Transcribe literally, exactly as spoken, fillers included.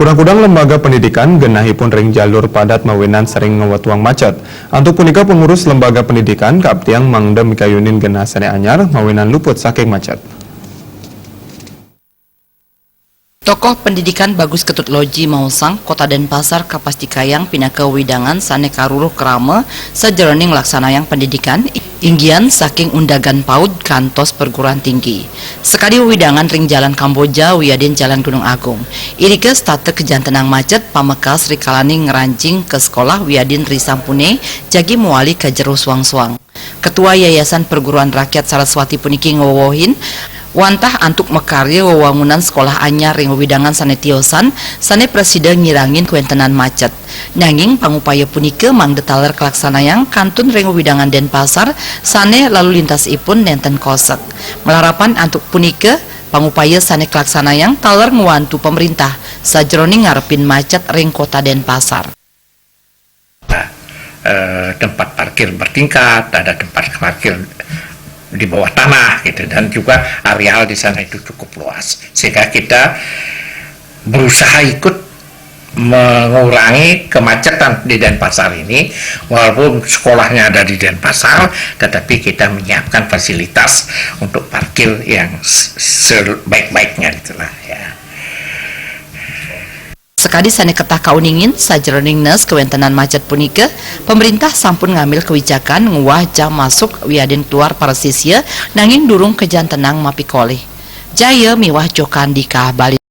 Kudang-kudang lembaga pendidikan genahipun ring jalur padat mawinan sering ngawetuang macet. Antuk punika pengurus lembaga pendidikan kaaptiang mangda mikayunin genah sane anyar mawinan luput saking macet. Tokoh pendidikan Bagus Ketut Loji maosang, Kota Denpasar kapastikayang pinaka wewidangan sane karuruh krama sajeroning nglaksanayang pendidikan, inggian saking undagan paud kantos perguruan tinggi. Sakadi wewidangan ring Jalan Kamboja wiadin Jalan Gunung Agung. Irika setata kajantenang macet pamekas rikalane ngranjing ka sekolah wiadin risampune jagi mawali ka jero suang-suang. Ketua Yayasan Perguruan Rakyat Saraswati puniki ngwewehin, wantah antuk makarya wewangunan sekolah anyar ring wewidangan sane tiosan, sane prasida ngirangin kawentenan macet. Nanging pangupaya punika mangda taler kalaksanayang kantun ring wewidangan Denpasar, sane lalu lintasipun nenten kosek. Malarapan antuk punika, pangupaya sane kalaksanayang taler ngwantu pamrintah sajeroning ngarepin macet ring Kota Denpasar. Eh, tempat parkir bertingkat, ada tempat parkir di bawah tanah gitu, dan juga areal di sana itu cukup luas, sehingga kita berusaha ikut mengurangi kemacetan di Denpasar ini. Walaupun sekolahnya ada di Denpasar, tetapi kita menyiapkan fasilitas untuk parkir yang se- sebaik-baiknya gitulah ya. Sakadi sane ketah kauningin, sajeroning nes kawentenan macet punika, pamrintah sampun ngambil kawijakan nguwah jam masuk wiadin keluar para sisya, nanging durung kajantenang mapikolih. Jaya miwah Jokandika Bali.